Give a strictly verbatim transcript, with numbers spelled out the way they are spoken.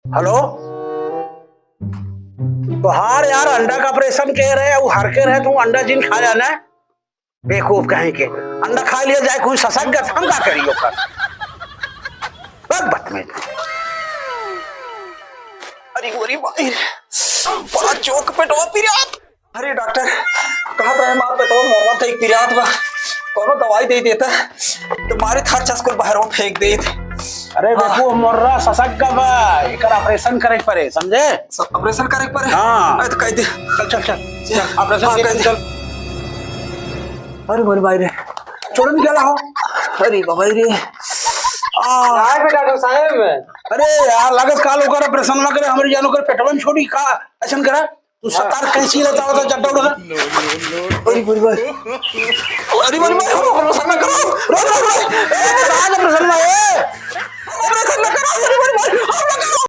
हेलो, तोहार यार अंडा का ऑपरेशन के रहे, उ हर के रहे, तू अंडा जिन खा जाना। बेवकूफ कहीं के, अंडा खा लिया जाए, कोई ससक गत, हम का करी ओकर? बक बक में। अरे गोरी माई रे, बड़ा चौक पे टोपी रे आप। अरे डॉक्टर, कहत रहे मार पेटवा में मरवा था, एक पिरात बा, कोनो दवाई दे देता, तो मारे थार चस कुल बाहर फेंक देत। अरे हाँ। बेवकूफ, मोर्रा ससक गवा, एकर ऑपरेशन करे के पड़े, समझे? स-, ऑपरेशन करे के पड़े? हाँ। अरे तो कह दे। चल, चल, चल, चल, ऑपरेशन हाँ, के कह दे। चल। अरे मोरे भाई रे, छोड़ निकला हो। अरे बाबा रे। आ। काय पे डॉक्टर साहब? अरे यार, लागत काल ओकर ऑपरेशन ना करे, हमारी जान ओकर पेटवा में छोड़ी का, ऐसन करा। तू सतार कैंची लेता होता, जड्डा उड़ा। अरे बड़ी भाई। अरे बड़ी भाई, हम ऑपरेशन ना करो। रो, रो, रो। ए, कहाँ ले ऑपरेशन ना, ए? ऑपरेशन ना करो, अरे बड़ी भाई, हम ना करो।